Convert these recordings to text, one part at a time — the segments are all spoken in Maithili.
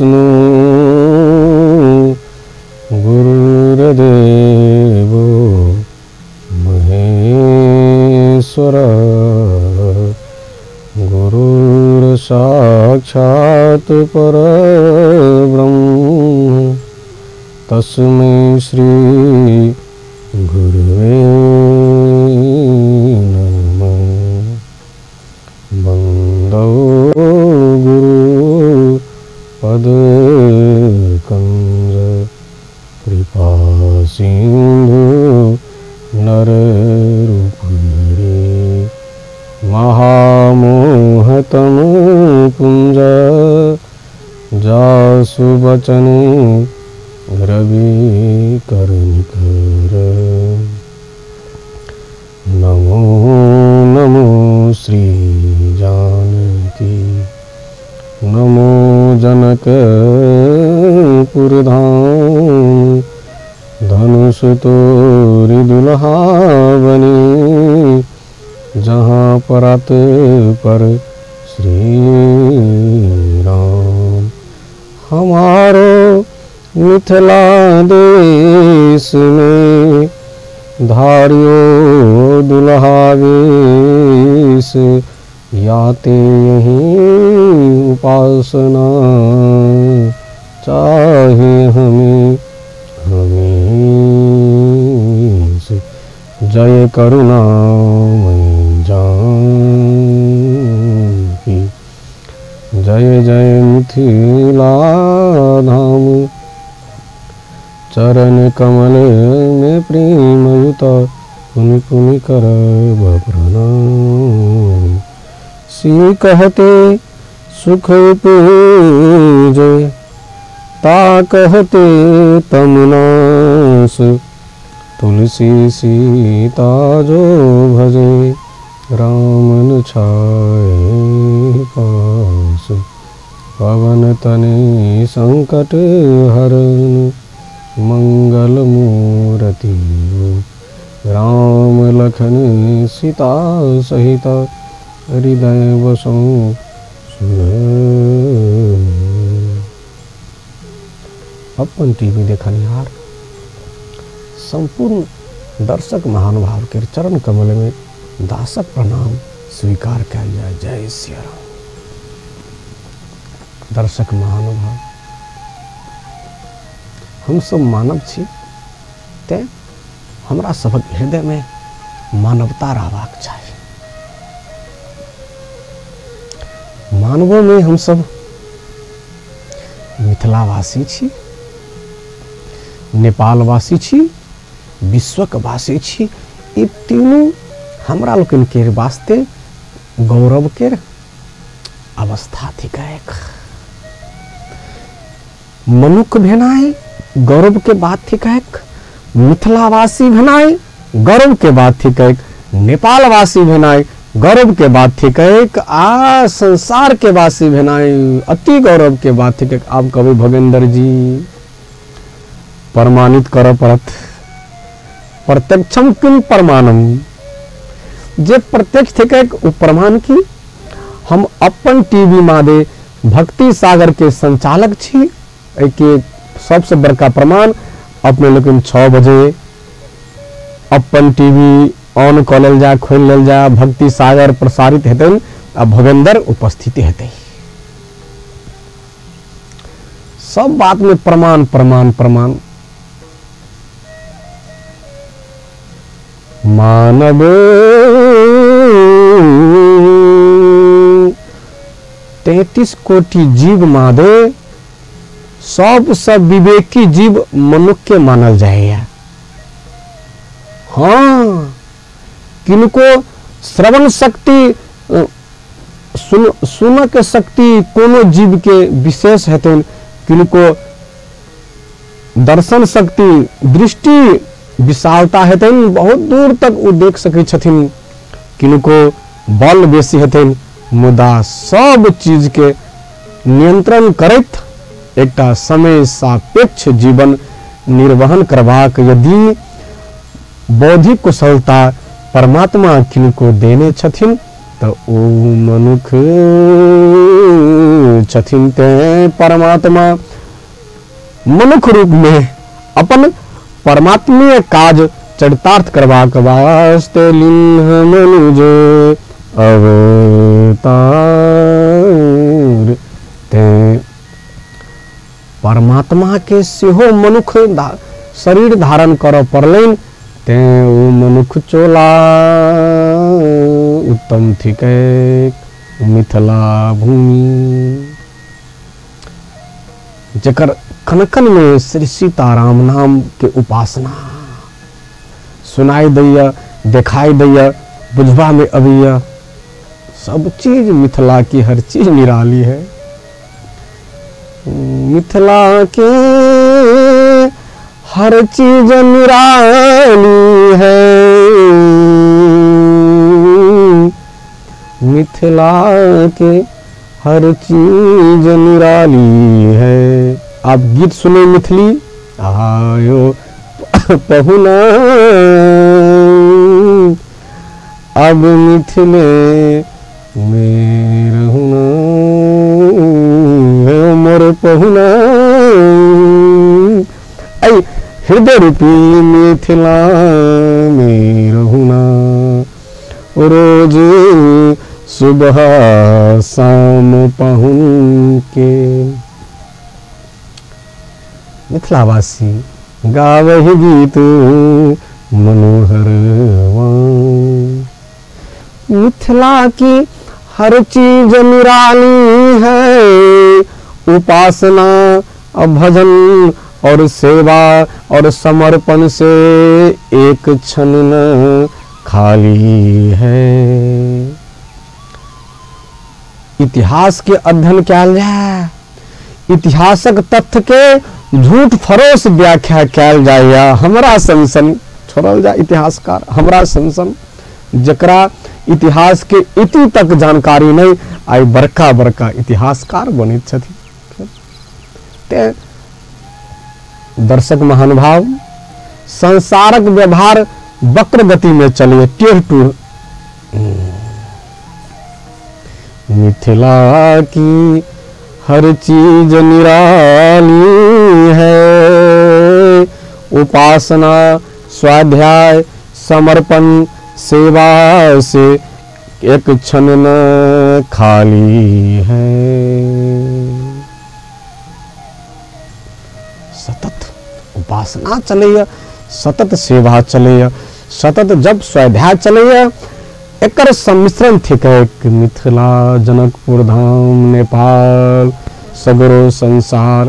विष्णु गुरुर्देवो महेश्वर। गुरुर्साक्षात् परब्रह्म तस्मै श्री गुरुवे नमः। वंदो गुरु पद कंज कृपा सिंधु नर रूपधरे महामोहतम पुंज जासु बचन रवि करनिकर। नमो नमो श्री जानकी नमो जनकपुर धाम। धनुष तोरि दुल्हा बनी जहाँ परात पर श्री राम। हमारो मिथिला देश में धारियो दुल्हा वेश याते यही उपासना चाहे हमें हमें। जय करुणा जानकी जय जय मिथिला धाम। चरण कमल में प्रेम युत पुनि पुनि करब प्रणाम। सी कहते सुख उपजे ता कहते तमनास। तुलसी सीता जो भजे रामन छाए पास। पवन तने संकट हरन मंगल मूर्ति राम लखन सीता सहित हृदय बसों सुर। अपन टीवी देखनिहार संपूर्ण दर्शक महानुभाव के चरण कमल में दासक प्रणाम स्वीकार कयल जाय। जय सिया राम। दर्शक महानुभाव, हम सब मानव छी, तें हमरा सबक हृदय में मानवता रहबाक चाही। मानवों में हम सब मिथिलावासी छी, नेपालवासी छी, विश्वक वासी छी। ई तीनू हमरा लोकनि के वास्ते गौरव के अवस्था थिकैक। मनुख भेनाइ गौरव के बात थिकैक, मिथिलावासी भेनाइ गौरव के बात थिकैक, नेपालवासी भेनाइ गौरव के बात थिकैक, आ संसार के वासी भेनाइ अति गौरव के बात थिकैक। आब कहबै भगेंद्र जी प्रमाणित करऽ पड़त। प्रत्यक्षम किम प्रमाणम, जे प्रत्यक्ष थिकैक ओ प्रमाण की। हम अपन टीवी मादे भक्ति सागर के संचालक छी, एहिके सबसे बड़का प्रमाण अपने लोकनि 6 बजे अपन टीवी ऑन कऽ लेल जाय, खोलि लेल जाय, भक्ति सागर प्रसारित हेतनि आ भगेंद्र उपस्थित हेतै। सब बात में प्रमाण प्रमाण प्रमाण। मानव 33 कोटि जीव मादे सबसँ विवेकी जीव मनुष्य के मानल जाइए। हाँ, किनको श्रवण शक्ति सुन के शक्ति कोनो जीव के विशेष हेतनि, किनको दर्शन शक्ति दृष्टि विशालता हेतनि, बहुत दूर तक ओ देख सकै छथिन, किनको बल बेसी हेतनि, मुदा सब चीज के नियंत्रण करैत एकटा समय सापेक्ष जीवन निर्वहन करबाक यदि बौद्धिक कुशलता परमात्मा किनको देने छथिन तो ओ मनुख छथिन। तें परमात्मा मनुख रूप में अपन परमात्मीय काज चरितार्थ करबाक वास्ते लिन्ह मनुज अवतार। तें परमात्मा के सेहो मनुख शरीर धारण करऽ पड़लनि, तें ओ मनुख चोला उत्तम थिकै मिथिला भूमि, जकर कनकन में श्री सीताराम नाम के उपासना सुनाई दैया, दिखाई दैया, बुझबा में अबैया। सब चीज मिथिला की हर चीज निराली है। मिथिला के हर चीज निराली है, मिथिला के हर चीज निराली है। आप गीत सुने मिथिली, आयो पहुना अब मिथिले में रहुना, मोर पहुना ऐ हृदय रूपी मिथिला में रहुना। रोज सुबह शाम पहुन के मिथिलावासी गावहि गीत मनोहर। मिथिला की हर चीज निराली है, उपासना और भजन और सेवा और समर्पण से एक क्षण न खाली है। इतिहास के अध्ययन कयल जाय, इतिहासक तथ्य के झूठ फरोश व्याख्या कयल जाय। हमरा सन छोड़ल जाय इतिहासकार, हमरा सन जकरा इतिहास के इति तक जानकारी नहीं, आई बड़का बड़का इतिहासकार बनैत छथिन। तें दर्शक महानुभाव, संसारक व्यवहार वक्र गति में चलिए, टेढ़ टूढ़। मिथिला की हर चीज निराली है, उपासना स्वाध्याय समर्पण सेवा से एक क्षण न खाली है। सतत उपासना चलैया, सतत सेवा चलैया, सतत जप स्वाध्याय चलैया, एकर सम्मिश्रण थिक मिथिला जनकपुर धाम नेपाल सगरो संसार।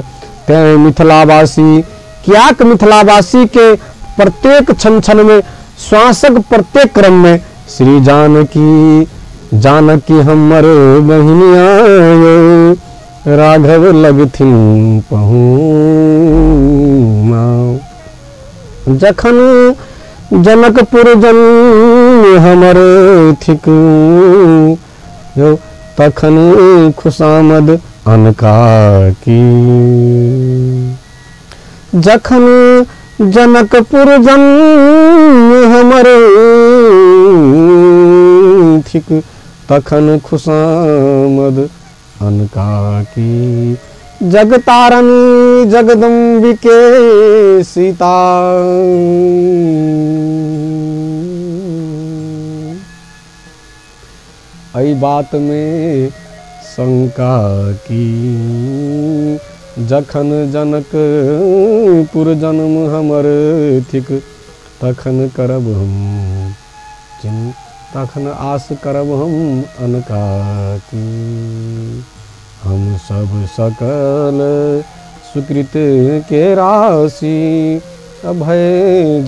तें मिथिलावासी कियाक मिथिलावासी के प्रत्येक क्षण क्षण में श्वासक प्रत्येक क्रम में श्री जानकी जानकी हमर बहिनिया राघव लगथिन पहुमा। जखन जनकपुर जन्म हमर थिक तखन खुशामद अनका की। जखन जनकपुर जन्म हमर थिक तखन खुशामद अनका की। जगतारणी जगदम्बिके सीता एहि बात में शंका की। जखन जनकपुर जन्म हमर थिक तखन करब हम तखन आस करब हम अनका की। हम सब सकल सुकृत के राशि अभय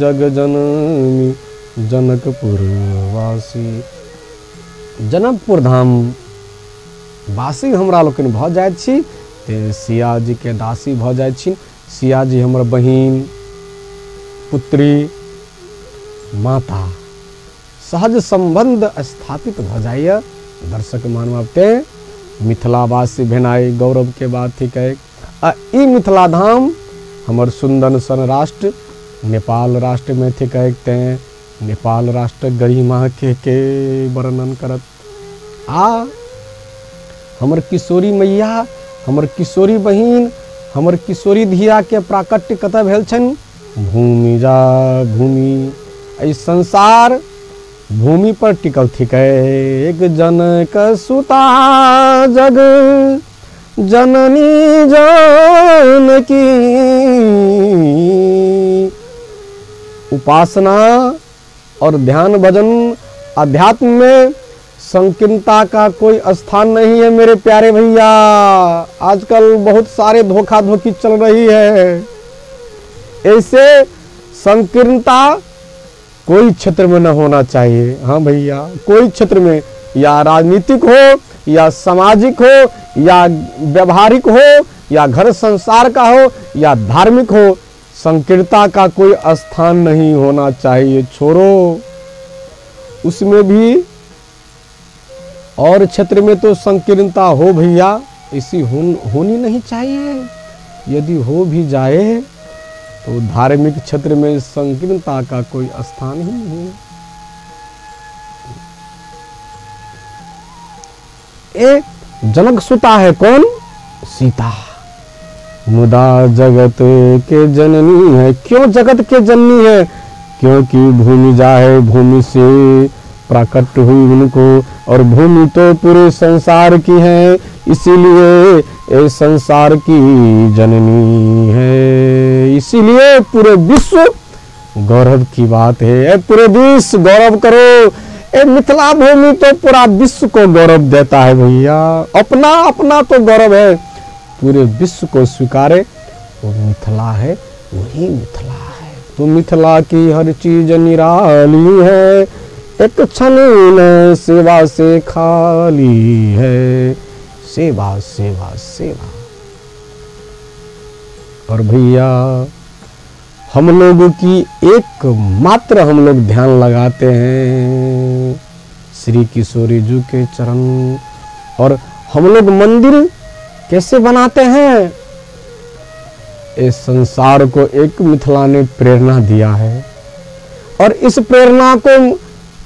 जग जननी जनकपुर वासी। जनकपुर धाम वासी हमरा लोकनि भऽ जाइत छी ते सिया जी के दासी भऽ जाइत छी। सिया जी हमर बहिन, पुत्री, माता, सहज संबंध स्थापित भऽ जाइए। दर्शक मानव ते मिथिलावासी भेनाइ गौरव के बात थिक। आ ई मिथिला धाम हमर सुंदर सन राष्ट्र नेपाल राष्ट्र में थिक, तें नेपाल राष्ट्र गरिमा के वर्णन करत। आ हमर किशोरी मैया, हमर किशोरी बहिन, हमर किशोरी धिया के प्राकट्य कतऽ भेल छनि? भूमि जा भूमि। एहि संसार भूमि पर टिकल थिकै। एक जनक सुता जग जननी जानकी। उपासना और ध्यान भजन अध्यात्म में संकीर्णता का कोई स्थान नहीं है मेरे प्यारे भैया। आजकल बहुत सारे धोखा धोखी चल रही है, ऐसे संकीर्णता कोई क्षेत्र में न होना चाहिए। हाँ भैया, कोई क्षेत्र में, या राजनीतिक हो, या सामाजिक हो, या व्यवहारिक हो, या घर संसार का हो, या धार्मिक हो, संकीर्णता का कोई स्थान नहीं होना चाहिए। छोड़ो, उसमें भी और क्षेत्र में तो संकीर्णता हो भैया, ऐसी होनी नहीं चाहिए। यदि हो भी जाए तो धार्मिक क्षेत्र में संकीर्णता का कोई स्थान ही नहीं। ए जनक सुता है कौन? सीता। मुदा जगत के जननी है। क्यों जगत के जननी है? क्योंकि भूमि जाए, भूमि से प्राकट हुई उनको, और भूमि तो पूरे संसार की है, इसीलिए ये संसार की जननी है। इसीलिए पूरे विश्व गौरव की बात है। पूरे विश्व गौरव करो। ए मिथिला भूमि तो पूरा विश्व को गौरव देता है भैया। अपना अपना तो गौरव है, पूरे विश्व को स्वीकारे वो मिथिला है, वही मिथिला है। तो मिथिला की हर चीज निराली है, एक क्षण न सेवा से खाली है। सेवा सेवा सेवा। और भैया हम लोगों की एक मात्र हम लोग ध्यान लगाते हैं श्री किशोरी जी के चरण। और हम लोग मंदिर कैसे बनाते हैं? इस संसार को एक मिथिला ने प्रेरणा दिया है, और इस प्रेरणा को,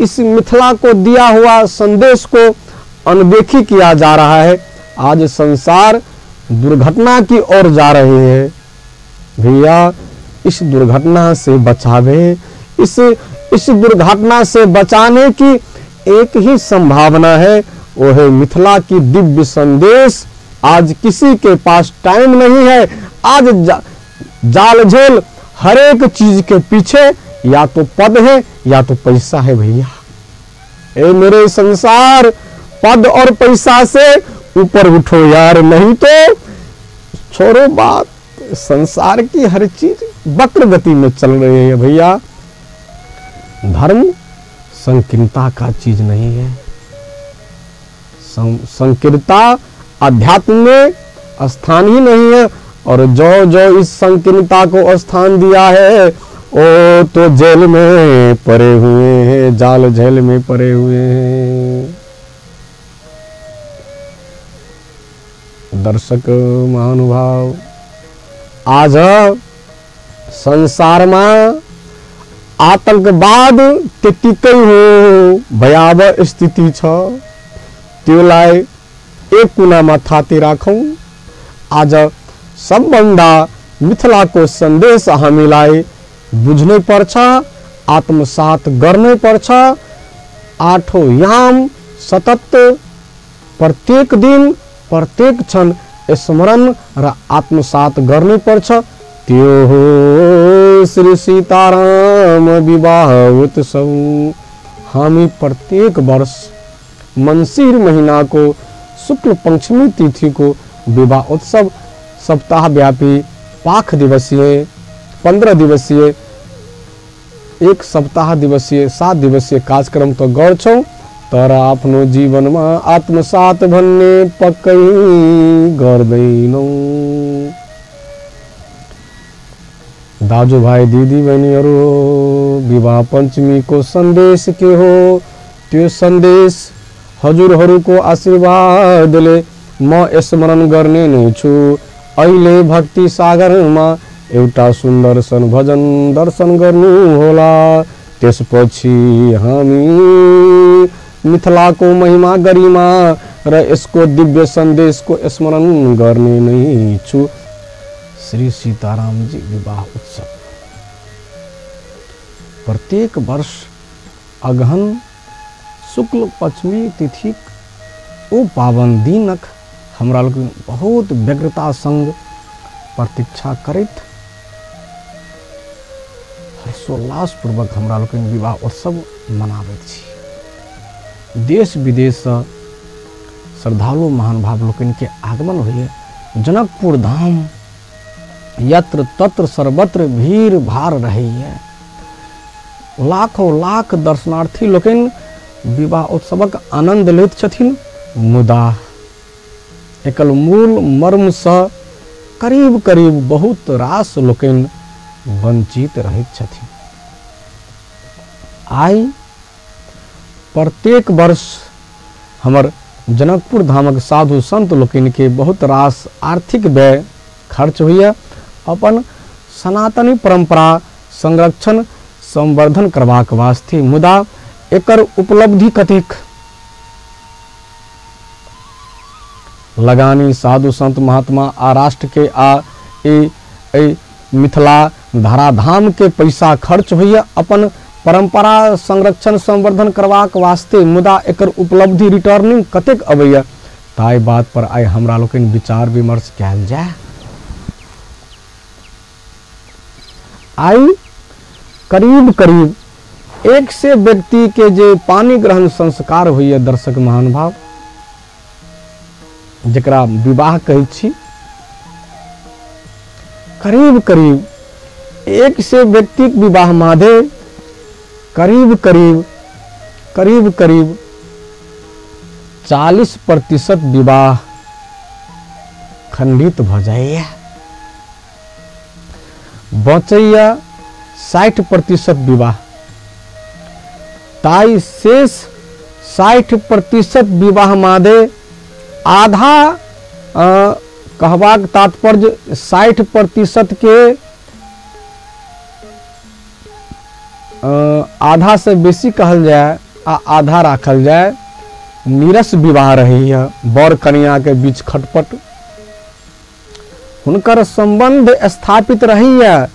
इस मिथिला को दिया हुआ संदेश को अनदेखी किया जा रहा है। आज संसार दुर्घटना की ओर जा रही है भैया। इस दुर्घटना से बचावे, इस दुर्घटना से बचाने की एक ही संभावना है, वो है मिथिला की दिव्य संदेश। आज किसी के पास टाइम नहीं है। आज जाल झेल हर एक चीज के पीछे या तो पद है या तो पैसा है भैया। ए मेरे संसार, पद और पैसा से ऊपर उठो यार, नहीं तो छोड़ो बात। संसार की हर चीज वक्र गति में चल रही है भैया। धर्म संकीर्णता का चीज नहीं है। संकीर्णता अध्यात्म में स्थान ही नहीं है। और जो जो इस संकीर्णता को स्थान दिया है वो तो जेल में पड़े हुए हैं, जाल जेल में पड़े हुए हैं। दर्शक महानुभाव, आज संसारमा आतंकवाद त्यतिकै हो, भयावह स्थिति छ, त्योलाई एक कुनामा थाती राखौं। आज सबभन्दा मिथिलाको सन्देश हामीलाई बुझ्नै पर्छ, आत्मसात गर्नै पर्छ। आठौं याम सतत प्रत्येक दिन प्रत्येक क्षण स्मरण र आत्मसात गर्नै पर्छ। त्यो हो श्री सीताराम विवाह उत्सव। हामी प्रत्येक वर्ष मंसिर महीनाको शुक्ल पंचमी तिथिको विवाह उत्सव सप्ताहव्यापी पाख दिवसीय, 15 दिवसीय, एक सप्ताह दिवसीय, 7 दिवसीय कार्यक्रम त गर्छौं, तर आफ्नो जीवनमा आत्मसात भन्ने पक्कै गर्दैनौं। दाजुभाइ दिदीबहिनीहरू, विवाह पञ्चमीको सन्देश के हो? त्यो सन्देश हजुरहरूको आशीर्वादले म स्मरण गर्ने नै छु। अहिले भक्ति सागरमा एउटा सुन्दर सन भजन दर्शन गर्नुहोला। त्यसपछि हामी मिथिलाको महिमा गरिमा र यसको दिव्य सन्देशको स्मरण गर्ने नै छु। श्री सीतारामजी विवाह उत्सव प्रत्येक वर्ष अगहन शुक्ल पश्चमी तिथिक ओ पावन दिनक हमरा लोकनि बहुत व्यग्रता संग प्रतीक्षा करैत हर्षोल्लासपूर्वक हमरा लोकनि विवाह उत्सव मनाबैत छी। देश विदेशसँ श्रद्धालु महानुभाव लोकनि के आगमन होइए। जनकपुर धाम यत्र तत्र सर्वत्र भीड़ भाड़ रहैए। लाखों लाख दर्शनार्थी लोकनि विवाह उत्सवक आनंद लैत छथिन, मुदा एकर मूल मर्मसँ करीब करीब बहुत रास लोकनि वंचित रहैत छथिन। आइ प्रत्येक वर्ष हमर जनकपुर धामक साधु संत लोकनि के बहुत रास आर्थिक व्यय खर्च होइए अपन सनातनी परंपरा संरक्षण संवर्धन करबाक वास्ते, मुदा एकर उपलब्धि कतेक? लगानी साधु संत महात्मा आ राष्ट्र के आ ए मिथिला धराधाम के पैसा खर्च होइए अपन परंपरा संरक्षण संवर्धन करबाक वास्ते, मुदा एकर उपलब्धि रिटर्निंग कतेक अबैया? ताहि बात पर आइ हमरा लोकनि विचार विमर्श कयल जाय। आइ करीब करीब 100 व्यक्ति के जे पानी ग्रहण संस्कार होइए दर्शक महानुभाव, जकरा विवाह कहै छी, करीब करीब 100 व्यक्ति विवाह मादे करीब करीब करीब करीब 40% विवाह खंडित भ जाइए, बचैया 60% विवाह। ताई शेष 60% विवाह मादे आधा, कहबाक तात्पर्य 60% के आधा से बेसी कहल जाए आ आधा राखल जाए, नीरस विवाह रहैए। बर कन्या के बीच खटपट, हुनकर संबंध स्थापित रहैए,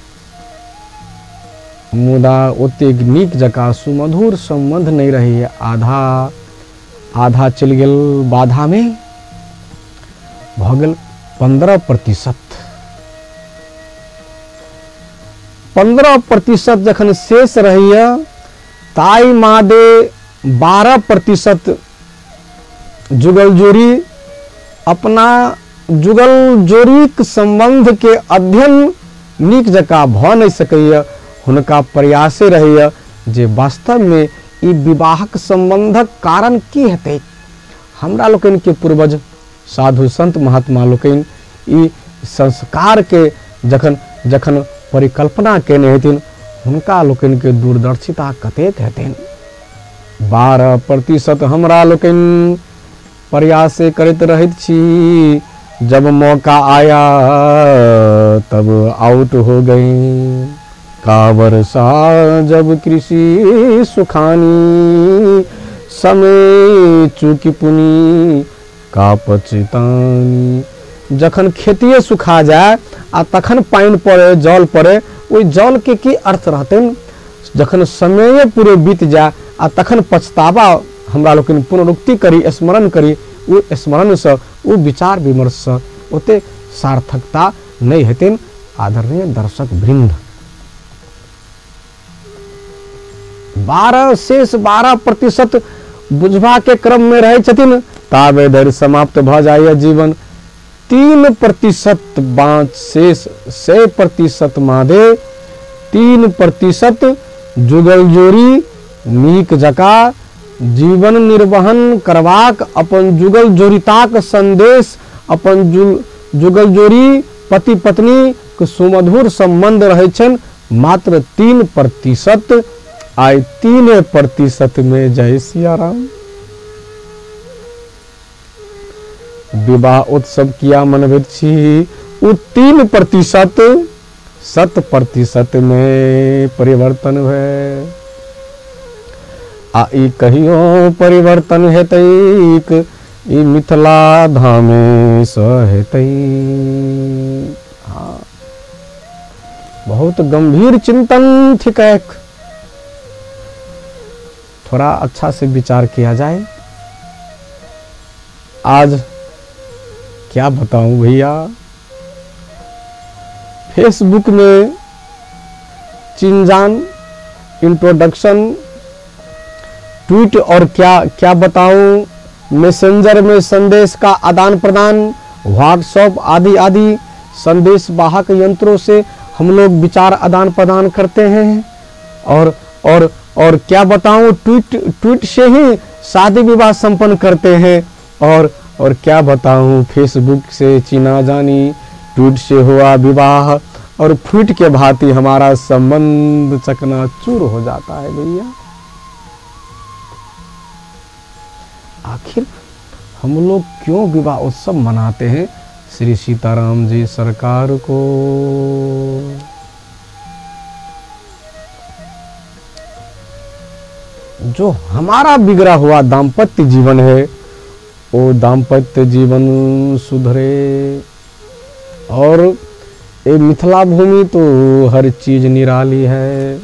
मुदा ओतेक नीक जकाँ सुमधुर संबंध नहीं रहैए। आधा आधा चलि गेल बाधा में, भऽ गेल 15%। 15% जखन शेष रहैए ताहि मादे 12% जुगल जोड़ी अपना जुगल जोड़ीक संबंध के अध्ययन नीक जकाँ भऽ नहीं सकैए। हुनका प्रयासे रहैए जे वास्तवमे ई विवाहक संबंधक कारण की हेतै। हमरा लोकनि के पूर्वज साधु संत महात्मा लोकनि ई संस्कार के जखन जखन परिकल्पना केने हेथिन, हुनका लोकनि के दूरदर्शिता कतेक हेतनि। 12% हमरा लोकनि प्रयासे करैत रहैत छी, जब मौका आया तब आउट हो गई। का वर्षा जब कृषि सुखानी, समय चूकी पुनी का पछतानी। जखन खेतिए सुखा जाए आ तखन पानि पड़े, जल पड़े, ओहि जल के की अर्थ रहतनि? जखन समय पूरे बीत जाए आ तखन पछतावा हमरा लोकनि पुनरुक्ति करी, स्मरण करी, ओ स्मरणसँ ओ विचार विमर्शसँ ओते सार्थकता नहीं हेतनि। आदरणीय दर्शक वृंद, 12% बुझबा के क्रम में रहै छथिन, ताबे धरि समाप्त भ जाइए जीवन। 3% बाँच शेष 100% मादे 3% जुगल जोड़ी नीक जकाँ जीवन निर्वहन करबाक अपन जुगल जोड़िताक संदेश, अपन जुगल जोड़ी पति पत्नी के सुमधुर संबंध रहै छनि मात्र 3%। आइ 3% में जय सियाराम। विवाह उत्सव किया मनबैत छी, ओ 3% 100% में परिवर्तन भए आ ई कहियो परिवर्तन हेतैक ई मिथिला धामे सहेतै। हाँ, बहुत गंभीर चिंतन थिकैक, थोड़ा अच्छा से विचार किया जाए। आज क्या बताऊं भैया, फेसबुक में चिंजान, इंट्रोडक्शन, ट्वीट और क्या क्या बताऊं, मैसेंजर में संदेश का आदान प्रदान, व्हाट्सएप आदि आदि संदेश वाहक यंत्रों से हम लोग विचार आदान प्रदान करते हैं। और और और क्या बताऊं, ट्वीट ट्वीट से ही शादी विवाह संपन्न करते हैं। और क्या बताऊं, फेसबुक से चीना जानी, ट्वीट से हुआ विवाह, और फूट के भांति हमारा संबंध चकनाचूर हो जाता है भैया। आखिर हम लोग क्यों विवाह उत्सव मनाते हैं? श्री सीताराम जी सरकार को। जो हमारा बिगड़ा हुआ दाम्पत्य जीवन है, वो दाम्पत्य जीवन सुधरे। और ये मिथिला भूमि तो हर चीज निराली है।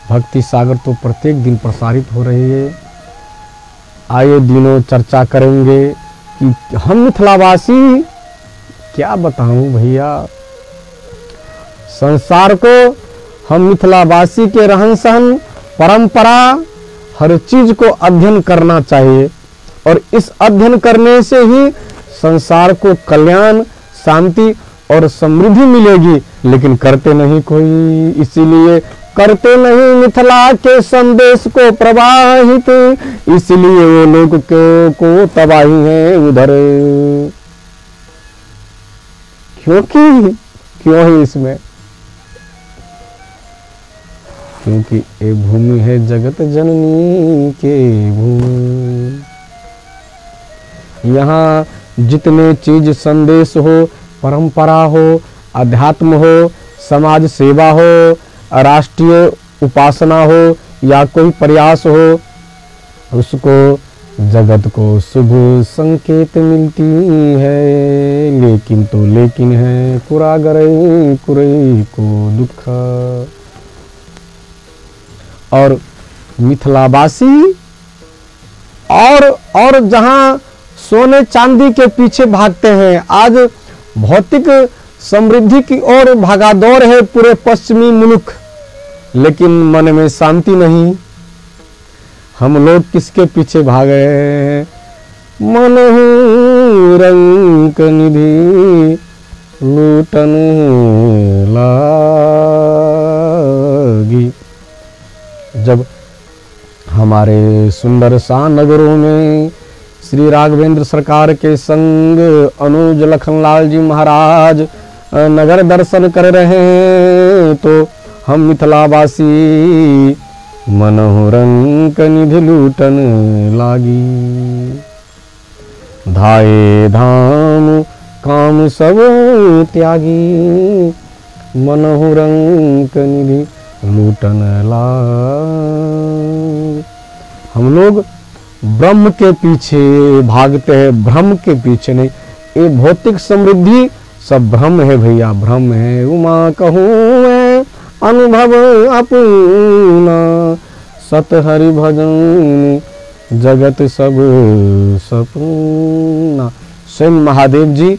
भक्ति सागर तो प्रत्येक दिन प्रसारित हो रही है। आए दिनों चर्चा करेंगे कि हम मिथिलावासी, क्या बताऊं भैया, संसार को हम मिथिलावासी के रहन सहन, परंपरा, हर चीज को अध्ययन करना चाहिए। और इस अध्ययन करने से ही संसार को कल्याण, शांति और समृद्धि मिलेगी। लेकिन करते नहीं कोई, इसीलिए करते नहीं मिथिला के संदेश को प्रवाहित, इसलिए वो लोग को तबाही है उधर। क्योंकि क्यों है इसमें? क्योंकि ये भूमि है जगत जननी के भूमि। यहाँ जितने चीज संदेश हो, परंपरा हो, अध्यात्म हो, समाज सेवा हो, राष्ट्रीय उपासना हो या कोई प्रयास हो, उसको जगत को शुभ संकेत मिलती है। लेकिन तो लेकिन है, कुरा गरई कुरई को दुख। और मिथिलावासी और जहाँ सोने चांदी के पीछे भागते हैं, आज भौतिक समृद्धि की ओर भागादौड़ है पूरे पश्चिमी मुल्क, लेकिन मन में शांति नहीं। हम लोग किसके पीछे भाग रहे हैं? मन रंग निधि लूटन लागी। जब हमारे सुंदर सा नगरों में श्री राघवेंद्र सरकार के संग अनुज लखनलाल जी महाराज नगर दर्शन कर रहे हैं, तो हम मिथिलावासी मनोरंग निधि लूटन लागी। धाये धाम काम सब त्यागी, मनोरंग निधि लूटन लागी। हम लोग ब्रह्म के पीछे भागते हैं, भ्रम के पीछे नहीं। ये भौतिक समृद्धि सब भ्रम है भैया, भ्रम है। उमा कहूँ मैं अनुभव अपना, सत हरि भजन जगत सब सपना। स्वयं महादेव जी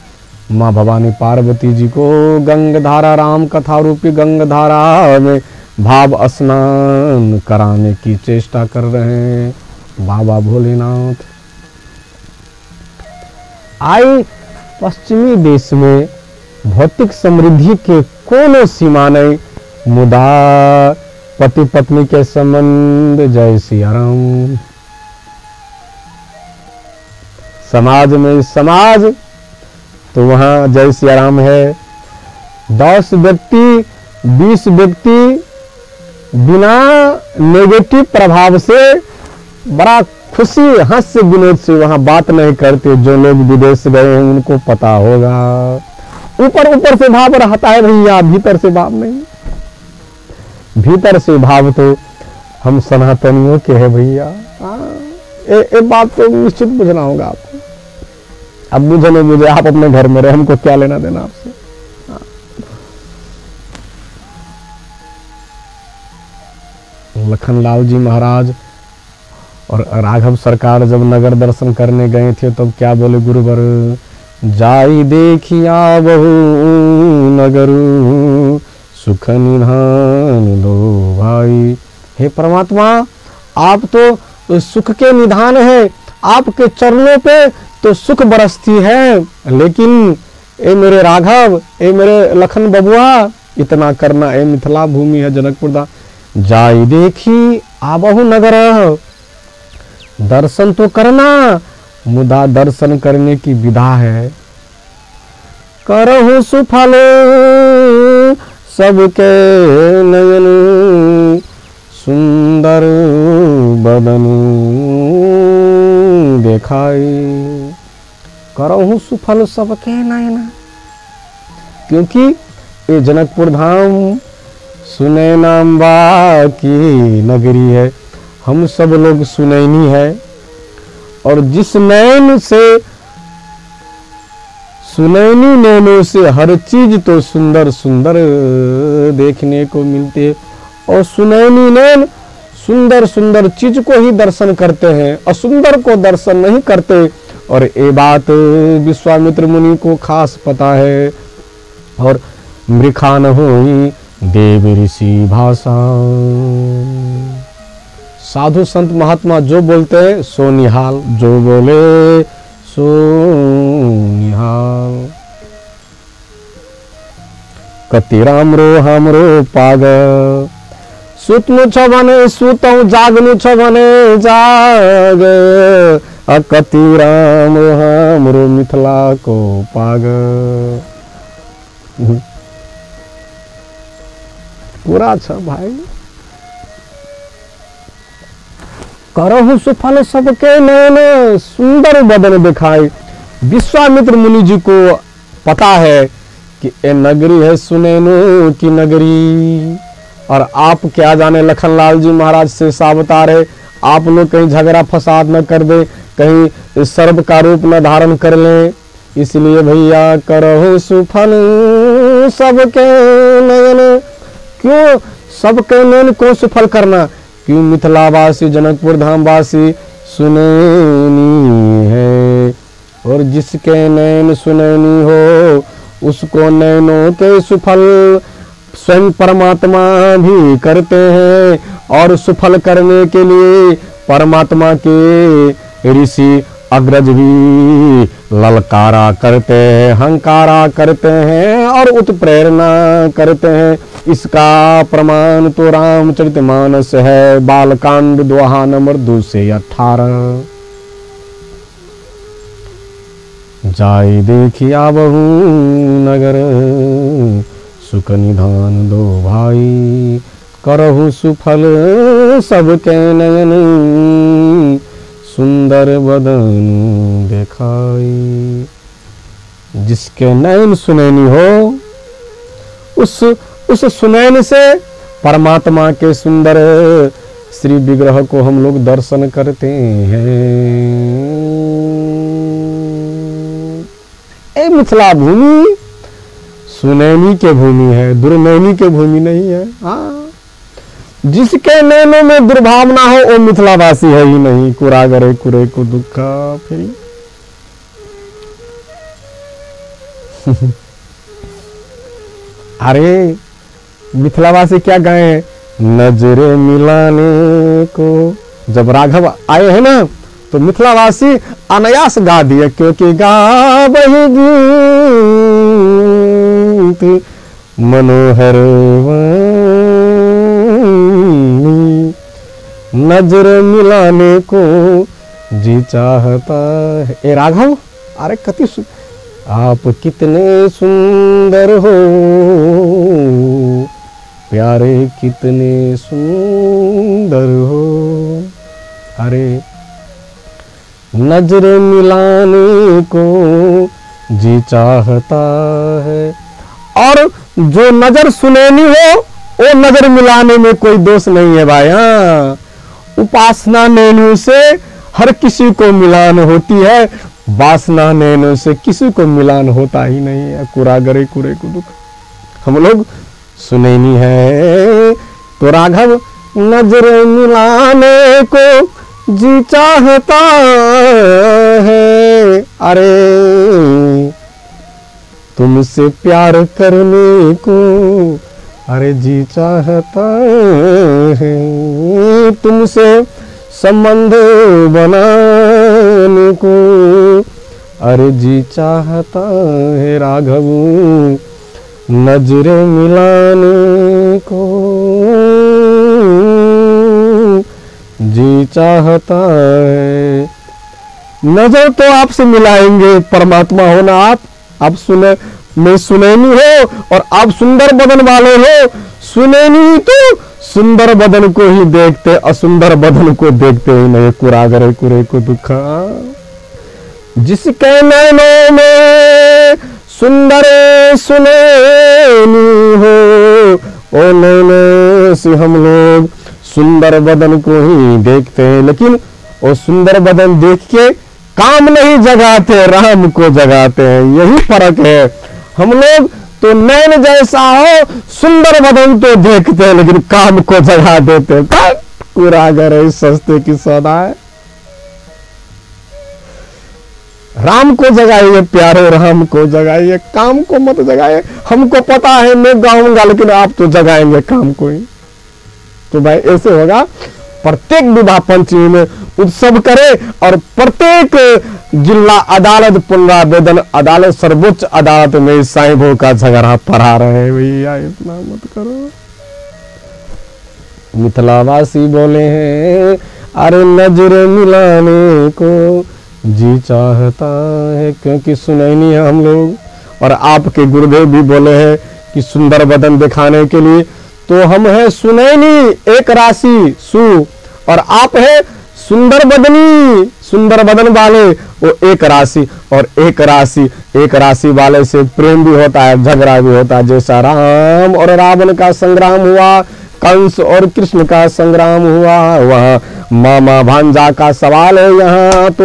माँ भवानी पार्वती जी को गंगधारा, राम कथा रूपी गंगधारा में भाव स्नान कराने की चेष्टा कर रहे हैं बाबा भोलेनाथ। आई पश्चिमी देश में भौतिक समृद्धि के कोनो सीमा नहीं, मुदा पति पत्नी के संबंध जय सियाराम। समाज में समाज तो वहाँ जय सियाराम है। 10 व्यक्ति 20 व्यक्ति बिना नेगेटिव प्रभाव से बड़ा खुशी हास्य विनोद से वहाँ बात नहीं करते। जो लोग विदेश गए हैं उनको पता होगा। ऊपर ऊपर से भाव रहता है भैया, भीतर से भाव नहीं। भीतर से भाव तो हम सनातनियों के हैं भैया। ये बात तो निश्चित बुझना होगा आपको। अब बुझे नहीं बुझे, आप अपने घर में रहे, हमको क्या लेना देना आपसे। लखनलाल जी महाराज और राघव सरकार जब नगर दर्शन करने गए थे तब क्या बोले गुरुवर, जाई देखिया बहु नगर सुख निधान दो भाई। हे परमात्मा, आप तो सुख के निधान हैं, आपके चरणों पे तो सुख बरसती है, लेकिन ए मेरे राघव, ए मेरे लखन बबुआ, इतना करना, ए मिथिला भूमि है जनकपुर दा, जाई देखी आबहु नगर, दर्शन तो करना, मुदा दर्शन करने की विधा है। करहु सुफल सबके नयन सुंदर बदन देखाई। करहु सुफल सबके नयन, क्योंकि ये जनकपुर धाम सुनैनाम्बा की नगरी है, हम सब लोग सुनैनी है, और जिस नैन से सुनैनी नैनों से हर चीज तो सुंदर सुंदर देखने को मिलती है, और सुनैनी नैन सुंदर सुंदर चीज को ही दर्शन करते हैं, असुंदर को दर्शन नहीं करते। और ये बात विश्वामित्र मुनि को खास पता है। और मृखा न होई देव ऋषि भाषा, साधु संत महात्मा जो बोलते हैं सो निहाल, जो बोले सो निहाल। कति राम्रो हाम्रो पाग, सुत्नु छ भने सुतौ, जाग्नु छ भने जाग, कति राम्रो हाम्रो मिथिलाको पाग। पूरा छ भाई। करहु सुफल सबके नयन सुंदर बदन दिखाई। विश्वामित्र मुनि जी को पता है कि ये नगरी है सुनैनो की नगरी, और आप क्या जाने लखनलाल जी महाराज से सावतार है, आप लोग कहीं झगड़ा फसाद न कर दे, कहीं सर्प का रूप न धारण कर लें, इसलिए भैया करहु सुफल सबके नयन। क्यों सबके नयन को सुफल करना? क्यों मिथिलावासी जनकपुर धामवासी सुनैनी है, और जिसके नयन सुनैनी हो उसको नयनों के सुफल स्वयं परमात्मा भी करते हैं, और सुफल करने के लिए परमात्मा के ऋषि अग्रज भी ललकारा करते हैं, हंकारा करते हैं और उत्प्रेरणा करते हैं। इसका प्रमाण तो रामचरितमानस है, बालकांड दोहा नंबर 2 से 18। जाई देखिया बहु नगर सुख निधान दो भाई, करहु सुफल सबके नयन सुंदर बदन देखाई। जिसके नयन सुनैनी हो उस सुनैन से परमात्मा के सुंदर श्री विग्रह को हम लोग दर्शन करते हैं। ए मिथिला भूमि सुनैनी के भूमि है, दुर्नैनी के भूमि नहीं है। हाँ, जिसके नैनों में दुर्भावना हो वो मिथिलावासी है ही नहीं। कुरा करे कुरे को दुखा फिर अरे मिथिलावासी क्या गाए, नजरे मिलाने को। जब राघव आए हैं ना तो मिथिलावासी अनायास गा दिए, क्योंकि गा वही गीत मनोहर नजर मिलाने को जी चाहता है। ए राघव, अरे कति आप कितने सुंदर हो प्यारे, कितने सुंदर हो। अरे नजर मिलाने को जी चाहता है। और जो नजर सुनैनी हो वो नजर मिलाने में कोई दोष नहीं है भाई। हाँ, उपासना नैनों से हर किसी को मिलान होती है, वासना नैनों से किसी को मिलान होता ही नहीं है। कुरागरे कुरे कुदुक हम लोग सुनैनी है। तो राघव नजर मिलाने को जी चाहता है, अरे तुमसे प्यार करने को अरे जी चाहता है, तुमसे संबंध बनाने को अरे जी चाहता है राघव नजर मिलाने को जी चाहता है। नजर तो आपसे मिलाएंगे परमात्मा हो ना आप सुने, मैं सुनैनी हो और आप सुंदर बदन वाले हो। सुनैनी तो सुंदर बदन को ही देखते, असुंदर बदन को देखते ही नहीं। कुरागरे कुरे को दुखा जिसके नैनों में सुंदर सुनैनी हो, ओ नैनों से हम लोग सुंदर बदन को ही देखते हैं, लेकिन वो सुंदर बदन देख के काम नहीं जगाते, राम को जगाते हैं। यही फर्क है। हम लोग तो नैन जैसा हो सुंदर बदन तो देखते हैं, लेकिन काम को जगा देते हैं। कुरागर सस्ते की सौदा है। राम को जगाइए प्यारे, राम को जगाइए, काम को मत जगाइए। हमको पता है मैं गाऊंगा, लेकिन आप तो जगाएंगे काम को ही। तो भाई ऐसे होगा। प्रत्येक विवाह पंचमी में उत्सव करे और प्रत्येक जिला अदालत पुनरावेदन अदालत सर्वोच्च अदालत में साहिबों का झगड़ा पढ़ा रहे हैं। भैया इतना मत करो। मिथिलावासी बोले हैं अरे नजर मिलाने को जी चाहता है, क्योंकि सुनैनी है हम लोग। और आपके गुरुदेव भी बोले हैं कि सुंदर बदन दिखाने के लिए, तो हम है सुनैनी एक राशि सु, और आप है सुंदर बदनी, सुंदर बदन वाले वो एक राशि, और एक राशि वाले से प्रेम भी होता है, झगड़ा भी होता है। जैसा राम और रावण का संग्राम हुआ, कंस और कृष्ण का संग्राम हुआ, वह मामा भांजा का सवाल है। यहाँ तो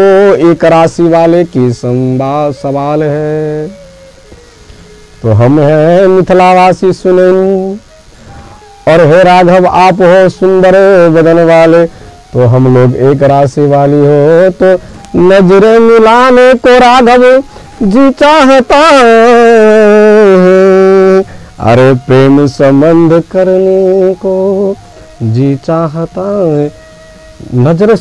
एक राशि वाले की सवाल है। तो हम हैं मिथिलावासी सुनैनी, और हे राघव आप हो सुंदर बदन वाले, तो हम लोग एक राशि वाली हो। तो नजर मिलाने को राघव जी चाहता है, अरे प्रेम संबंध करने को जी चाहता है। नजर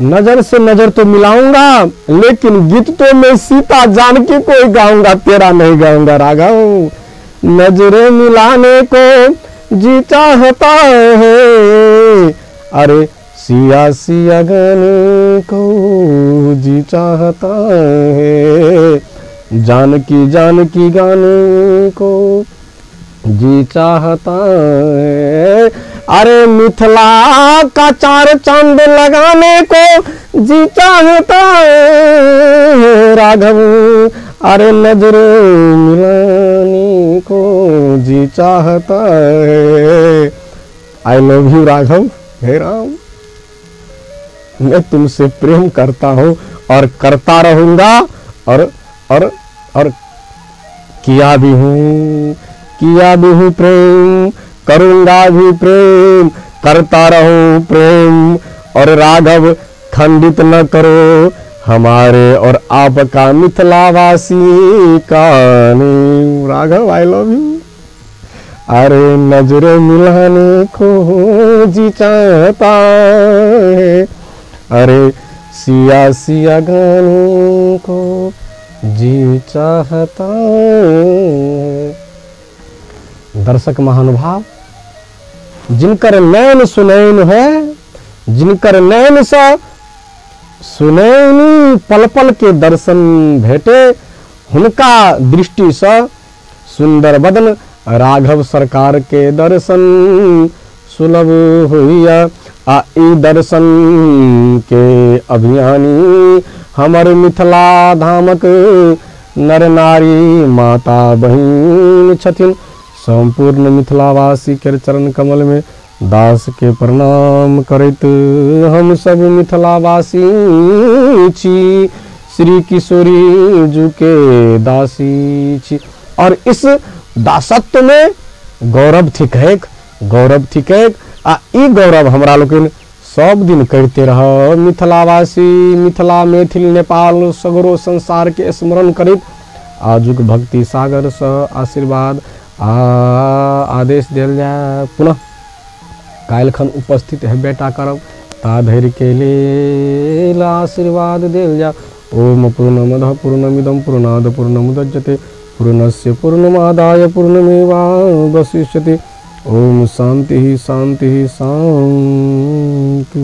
नजर से नजर तो मिलाऊंगा, लेकिन गीत तो मैं सीता जानकी को ही गाऊंगा, तेरा नहीं गाऊंगा राघव। नजर मिलाने को जी चाहता है, अरे सिया सिया गाने को जी चाहता है, जानकी जानकी गाने को जी चाहता है, अरे मिथिला का चार चांद लगाने को जी चाहता है राघव, अरे नजर मिलाने को जी चाहता है। I love you Raghav, हे राम मैं तुमसे प्रेम करता हूं और करता रहूंगा, और और और किया भी हूं, किया भी हूं प्रेम, करूंगा भी प्रेम, करता रहूं प्रेम। और राघव खंडित न करो हमारे और आपका मिथिलावासी का नेम। Raghav I love you. अरे नजर मिलाने को जी चाहता है, अरे सिया सिया गाने को जी चाहता है। दर्शक महानुभाव, जिनकर नैन सुनैन है, जिनकर नैन सा सुनैनी पल पल के दर्शन भेटे, हुनका दृष्टि से सुंदर बदन राघव सरकार के दर्शन सुलभ हुआ। आ ई दर्शन के अभियानी हमर मिथिला धामक नर नारी माता बहिन छथिन। संपूर्ण मिथिलावासी के चरण कमल में दास के प्रणाम करैत हम सब मिथिलावासी छी, श्री किशोरी जी के दासी छी। और इस दासत्व में गौरव थिकैक, गौरव थिकैक, आ ई गौरव हमरा लोकनि सब दिन करते रह। मिथिलावासी, मिथिला मैथिल नेपाल सगरो संसार के स्मरण करैत आजुक भक्ति सागर से आशीर्वाद आ आदेश देल जाय। पुनः काल्हिखन उपस्थित हेबेटा करब, ता धरि के लेल आशीर्वाद देल जाय। ओम पूर्णमदः पूर्णमिदं पूर्णात् पूर्णमुदच्यते पूर्णस्य पूर्णमादाय पूर्णमेवावशिष्यते। ओम शांति शांति शांति।